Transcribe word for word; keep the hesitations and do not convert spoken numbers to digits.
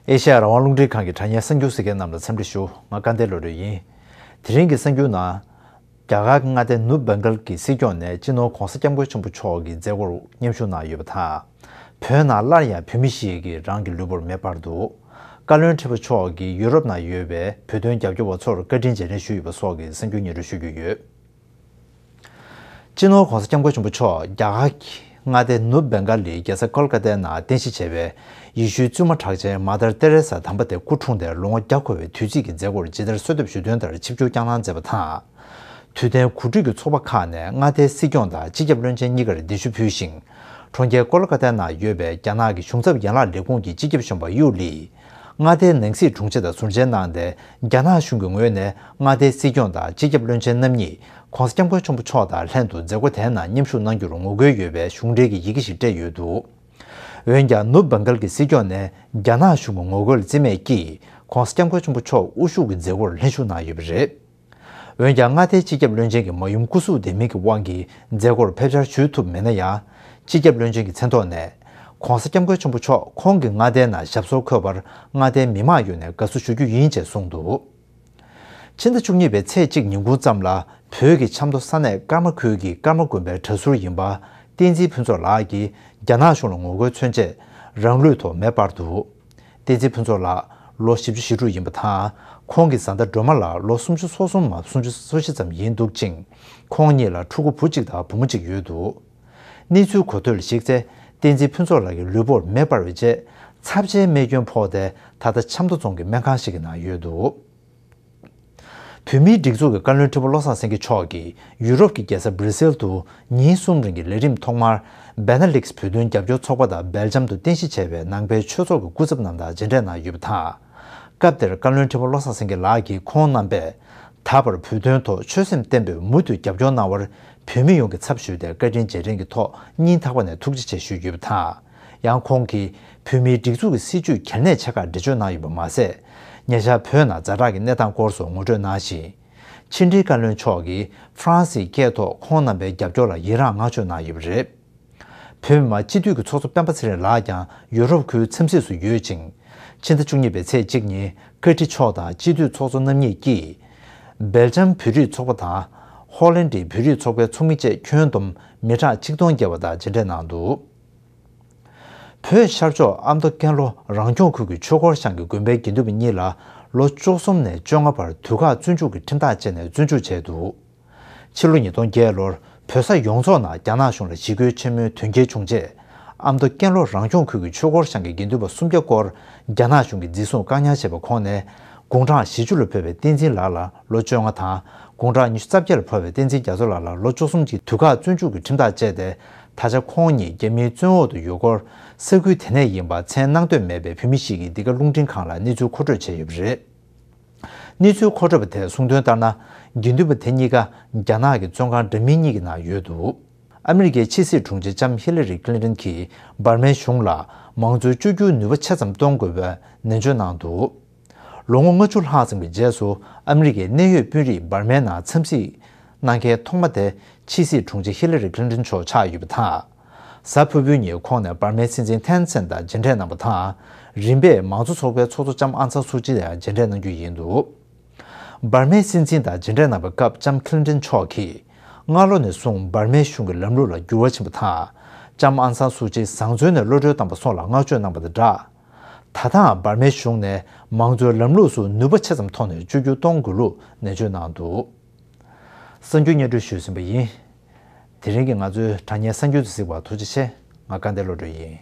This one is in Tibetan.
ཨེ་ཤ་ཡ་རང་དབང་རླུང་འཕྲིན་ཁང་གི་དྲ་བརྙན་གསར་འགྱུར་གཟིགས་མཁན་རྣམས་ལ་འཚམས་འདྲི་ཞུ། ང་སྐལ་ལྡན་བློ་གྲོས་ཡིན། དེ་རིང་གི་གསར་འགྱུར་ནང་། རྒྱ་གར་གྱི་མངའ་སྡེ་ནུབ་བྷེང་གལ་གྱི་སྲིད་སྐྱོང་ནས་སྤྱི་ནོར་༧གོང་ས་༧སྐྱབས་མགོན་ཆེན་པོ་མཆོག་གི་མཛད་སྒོར་མཉམ་ཞུགས་གནང་ཡོད་པ་དང་། བོད་ནང་སླར་ཡང་བོད་མི་ཞིག་གིས་རང་གི་ལུས་པོར་མེ་སྤར་འདུག་བཀའ་བློན་ཁྲི་པ་མཆོག་གིས་ཡུ་རོབ་ནང་ཡོད་པའི་བོད་དོན་རྒྱབ་སྐྱོར་བ་ཚོར་བཀའ་དྲིན་རྗེས་དྲན་ཞུས་ཡོད་པ་སོགས་ཀྱི་གསར་འགྱུར་སྙན་སྒྲོན་ཞུ་རྒྱུ་ཡོད། སྤྱི་ནོར་༧གོང་ས་༧སྐྱབས་མགོན་ཆེན་པོ་མཆོག་རྒྱ་གར་གྱི་མངའ་སྡེ་ནུབ་བྷེང་གལ་ལི་རྒྱལ་ས་ཀོལ་ཀ་ཏའི་ནང་རྟེན་གཞི་བྱས་པའི་ཡེ་ཤུའི་བཙུན་མ་གྲགས་ཅན་མ་དར་ཏེ་རེ་ས་དམ་པ་དེ་སྐུ་འཁྲུངས་ཏེ་ལོ་ངོ་བརྒྱ་འཁོར་བའི་དུས་ཚིགས་ཀྱི་མཛད་སྒོར་ཇི་ལྟར་གསོལ་འདེབས་ཞུ་དོན་ལྟར་ཆིབས་བསྒྱུར་བསྐྱངས་གནང་མཛད་པ་དང་། དུས་ལྡན་གོ་སྒྲིག་གི་ཚོགས་པ་ཁག་ནས་མངའ་སྡེའི་སྲིད་སྐྱོང་དང་སྤྱི་ཁྱབ་བློན་ཆེན་གཉིས་ཀར་གདན་ཞུ་ཕུལ་ཞིང་། གྲོང་ཁྱེར་ཀོལ་ཀ་ཏའི་ནང་ཡོད་པའི་རྒྱ་ནག་གི་གཞུང་ཚབ་ཡན་ལག་ལས་ཁུངས་ཀྱི་སྤྱི་ཁྱབ་གཞོན་པ་གཡུ་ལི། མངའ་སྡེའི་ནང་སྲིད་དྲུང་ཆེ་དང་ཟུར་མཇལ་གནང་སྟེ། རྒྱ་ནག་གཞུང་གི་ངོས་ནས་མངའ་སྡེའི་སྲིད་སྐྱོང་དང་སྤྱི་ཁྱབ་བློན་ཆེན་རྣམ་གཉིས་༧གོང་ས་༧སྐྱབས་མགོན་ཆེན་པོ་མཆོག་དང་ལྷན་དུ་མཛད་སྒོ་དེའི་ནང་མཉམ་ཞུགས་གནང་རྒྱུར་ངོ་རྒོལ་ཡོད་པའི་གཞུང་འབྲེལ་གྱི་ཡི་གེ་ཞིག་སྤྲད་ཡོད་འདུག་འོན་ཀྱང་ནུབ་བྷེང་གལ་གྱི་སྲིད་སྐྱོང་ནས་རྒྱ་ནག་གཞུང་གི་ངོ་རྒོལ་ལ་རྩིས་མེད་ཀྱིས་༧གོང་ས་༧སྐྱབས་མགོན་ཆེན་པོ་མཆོག་དབུ་བཞུགས་ཀྱི་མཛད་སྒོར་ལྷན་ཞུགས་གནང་ཡོད་པ་རེད། འོན་ཀྱང་མངའ་སྡེའི་སྤྱི་ཁྱབ་བློན་ཆེན་གྱི་མ་ཡུམ་སྐུ་གཟུགས་བདེ་མིན་གྱི་དབང་གིས་མཛད་སྒོར་ཕེབས་འཆར་ཞུ་ཐུབ་མེད་ན་ཡང་། སྤྱི་ཁྱབ་བློན་ཆེན་གྱི་མཚན་ཐོག་ནས། ༧གོང་ས་༧སྐྱབས་མགོན་ཆེན་པོ་མཆོག་ཁོང་གི་མངའ་སྡེའི་ནང་ཞབས་སོར་འཁོད་པར་མངའ་སྡེའི་མི་མང་ཡོངས་ནས་དགའ་བསུ་ཞུ་རྒྱུ་ཡིན་ཅེས་གསུངས་འདུག་ཕྱི་ཟླ་བཅུ་གཉིས་པའི་ཚེས་གཅིག་ཉིན་གུང་ཙམ་ལ་བོད་ཀྱི་ཆབ་མདོ་ས་གནས་ཀརྨ་ཁུལ་གྱི་ཀརྨ་དགོན་པའི་གྲྭ་ཟུར་ཡིན་པ་བསྟན་འཛིན་ཕུན་ཚོགས་ལགས་ཀྱིས་རྒྱ་ནག་གཞུང་ལ་ངོ་རྒོལ་མཚོན་ཆེད་རང་ལུས་ཐོག་མེ་སྤར་འདུག་བསྟན་འཛིན་ཕུན་ཚོགས་ལགས་ལོ་བཞི་བཅུ་ཞེ་དྲུག་ཡིན་པ་དང་། ཁོང་གི་བཟའ་ཟླ་སྒྲོལ་མ་ལགས་ལོ་སུམ་ཅུ་སོ་གསུམ་མ་སུམ་ཅུ་སོ་བཞི་ཙམ་ཡིན་འདུག་ཅིང་། ཁོང་གཉིས་ལ་ཕྲུ་གུ་བུ་གཅིག་དང་བུ་མོ་གཅིག་ཡོད་འདུག་གནས་ཚུལ་གོ་ཐོས་ལ་གཞིགས་ཚེ། བསྟན་འཛིན་ཕུན་ཚོགས་ལགས་ཀྱི་ལུས་པོར་མེ་སྤར་བའི་རྗེས། ཚབས་ཆེའི་རྨས་སྐྱོན་ཕོག་སྟེ། ད་ལྟ་ཆབ་མདོ་རྫོང་གི་སྨན་ཁང་ཞིག་གི་ནང་ཡོད་འདུག་བོད་མིའི་སྒྲིག་འཛུགས་ཀྱི་བཀའ་བློན་ཁྲི་པ་བློ་བཟང་སེང་གེ་མཆོག་གིས་ཡུ་རོབ་ཀྱི་རྒྱལ་ས་སྦྲི་སིལ་དུ་ཉིན་གསུམ་རིང་གི་ལས་རིམ་ཐོག་མར་བེ་ན་ལིགས་བོད་དོན་རྒྱབ་སྐྱོར་ཚོགས་པ་དང་སྦེལ་ཇམ་དུ་རྟེན་གཞི་བྱས་པའི་ནང་པའི་ཆོས་ཚོགས་ཀྱི་སྐུ་ཚབ་རྣམས་དང་མཇལ་འཕྲད་གནང་ཡོད་པ་དང་། སྐབས་དེར་བཀའ་བློན་ཁྲི་པ་བློ་བཟང་སེང་གེ་ལགས་ཀྱིས་ཁོང་རྣམ་པས་ད་བར་བོད་དོན་ཐོག་ཆོད་སེམས་བརྟན་པོས་མུ་མཐུད་རྒྱབ་སྐྱོར་གནང་བར་བོད་མི་ཡོངས་ཀྱི་ཚབ་ཞུས་ཏེ་བཀའ་དྲིན་རྗེས་དྲན་གྱི་ཐོག་སྙིང་ཐག་པ་ནས་ཐུགས་རྗེ་ཆེ་ཞུས་ཡོད་པ་དང་། ཡང་ཁོང་གིས་བོད་མིའི་སྒྲིག་འཛུགས་ཀྱི་སྲིད་བྱུས་གལ་གནད་ཆེ་ཁག་འགྲེལ་བརྗོད་གནང་ཡོད་པ་མ་ཟད། ཉེ་ཆར་བོད་ནང་ཛ་དྲག་གི་གནས་སྟངས་སྐོར་སོགས་ངོ་སྤྲོད་གནང་ཞིང་། ཕྱི་འབྲེལ་བཀའ་བློན་མཆོག་གིས་ཧྥ་རན་སིའི་སྐད་ཐོག་ཁོང་རྣམ་པའི་རྒྱབ་སྐྱོར་ལ་ཡི་རངས་བསྔགས་བརྗོད་གནང་ཡོད་པ་རེད། བོད་མི་མང་སྤྱི་འཐུས་ཀྱི་ཚོགས་གཙོ་སྤེན་པ་ཚེ་རིང་ལགས་ཀྱང་ཡུ་རོབ་ཁུལ་འཚམས་གཟིགས་སུ་ཡོད་ཅིང་། ཕྱི་ཟླ་བཅུ་གཉིས་པའི་ཚེས་གཅིག་ཉིན་བཀའ་ཁྲི་མཆོག་དང་སྤྱི་འཐུས་ཚོགས་གཙོ་རྣམ་གཉིས་ཀྱིས། སྦེལ་ཇམ་བོད་རིགས་ཚོགས་པ་དང་། ཧོ་ལན་ཌིའི་བོད་རིགས་ཚོགས་པའི་ཚོགས་མི་བཅས་ཁྱོན་བསྡོམས་མི་གྲངས་ཆིག་སྟོང་བརྒལ་བ་དང་མཇལ་འཕྲད་གནང་འདུག་བོད་ཤར་ཕྱོགས་ཨ་མདོ་ཀན་ལྷོ་རང་སྐྱོང་ཁུལ་གྱི་ཆོས་འཁོར་ཤང་གི་དགོན་པའི་དགེ་འདུན་པ་གཉིས་ལ་ལོ་བཅུ་གསུམ་ནས་བཅོ་ལྔ་བར་དུས་བཀག་བཙོན་འཇུག་གི་ཁྲིམས་ཐག་བཅད་ནས་བཙོན་འཇུག་བྱས་འདུག་ཕྱི་ལོ་ཉིས་སྟོང་བརྒྱད་ལོར་བོད་ས་ཡོངས་རྫོགས་ནང་རྒྱ་ནག་གཞུང་ལ་ཞི་རྒོལ་ཆེན་མོའི་དོན་རྐྱེན་བྱུང་རྗེས། ཨ་མདོ་ཀན་ལྷོ་རང་སྐྱོང་ཁུལ་གྱི་ཆོས་འཁོར་ཤང་གི་དགེ་འདུན་པ་སུམ་བརྒྱ་སྐོར་རྒྱ་ནག་གཞུང་གིས་འཛིན་བཟུང་བཀག་ཉར་བྱས་པའི་ཁོངས་ནས། དགུང་གྲངས་བཞི་བཅུ་ལ་ཕེབས་པའི་བསྟན་འཛིན་ལགས་ལ་ལོ་བཅོ་ལྔ་དང་། དགུང་གྲངས་ཉི་ཤུ་རྩ་བརྒྱད་ལ་ཕེབས་པའི་བསྟན་འཛིན་རྒྱ་མཚོ་ལགས་ལ་ལོ་བཅུ་གསུམ་གྱི་དུས་བཀག་བཙོན་འཇུག་གི་ཁྲིམས་ཐག་བཅད་དེ། ད་ཆ་ཁོང་ཉིད་རྒྱ་མིའི་བཙོན་འོག་ཏུ་ཡོད་སྐོར། ས་ཁུལ་དེ་ནས་ཡིན་པ་མཚན་གནང་འདོད་མེད་པའི་བོད་མི་ཞིག་གིས་འདི་ག་རླུང་འཕྲིན་ཁང་ལ་གནས་ཚུལ་མཁོ་སྤྲོད་བྱས་ཡོད་པ་རེད། གནས་ཚུལ་མཁོ་སྤྲོད་པ་དེས་གསུངས་དོན་ལྟར་ན། དགེ་འདུན་པ་དེ་གཉིས་ཀ་རྒྱ་ནག་གི་བཙོན་ཁང་འདྲ་མིན་གཉིས་ཀྱི་ནང་ཡོད་འདུག་ཨ་མི་རི་ཀའི་ཕྱི་སྲིད་དྲུང་ཆེ་ལྕམ་ཧི་ལ་རི་ཁི་ལིན་ཏོན་གྱིས་འབར་མའི་གཞུང་ལ་མང་གཙོའི་བཅོས་བསྒྱུར་ནུས་པ་ཆེ་ཙམ་གཏོང་དགོས་པའི་ནན་བརྗོད་གནང་འདུག་ལོ་ངོ་ལྔ་བཅུ་ལྷག་ཙམ་གྱི་རྗེས་སུ་ཨ་མི་རི་ཀའི་གནད་ཡོད་དཔོན་རིགས་འབར་མའི་ནང་འཚམས་གཟིགས་གནང་མཁན་ཐོག་མ་དེ་ཕྱི་སྲིད་དྲུང་ཆེ་ཧི་ལ་རི་ཁི་ལིན་ཏོན་མཆོག་ཆགས་ཡོད་པ་དང་། གཟའ་ཕུར་བུའི་ཉིན་ཁོང་ནས་འབར་མའི་སྲིད་འཛིན་ཐེན་སེན་དང་མཇལ་འཕྲད་གནང་པ་དང་། རིམ་པས་མང་གཙོ་ཚོགས་པའི་ཚོགས་གཙོ་ལྕམ་ཨང་སན་སུའུ་ཅི་དང་མཇལ་འཕྲད་གནང་རྒྱུ་ཡིན་འདུག་འབར་མའི་སྲིད་འཛིན་དང་མཇལ་འཕྲད་གནང་པའི་སྐབས་ལྕམ་ཁི་ལིན་ཏོན་མཆོག་གིས། སྔ་ལོ་ནས་བཟུང་འབར་མའི་གཞུང་གི་ལམ་ལུགས་ལ་འགྱུར་བ་ཕྱིན་པ་དང་། ལྕམ་ཨང་སན་སུའུ་ཅི་བཟང་བཙོན་ནས་གློད་གྲོལ་བཏང་པ་སོགས་ལ་བསྔགས་བརྗོད་གནང་པ་དང་སྦྲགས། ད་ཐེངས་འབར་མའི་གཞུང་ནས་མང་གཙོའི་ལམ་ལུགས་སུ་ནུས་པ་ཆེ་ཙམ་ཐོག་ནས་བཅོས་བསྒྱུར་གཏོང་དགོས་ལུགས་ནན་བརྗོད་གནང་འདུག་གསར་འགྱུར་སྙན་སྒྲོན་ཞུས་ཟིན་པ་ཡིན། དེ་རིང་གི་ང་ཚོའི་དྲ་བརྙན་གསར་འགྱུར་དུ་གཟིགས་པར་ཐུགས་རྗེ་ཆེ། ང་སྐལ་ལྡན་བློ་གྲོས་ཡིན།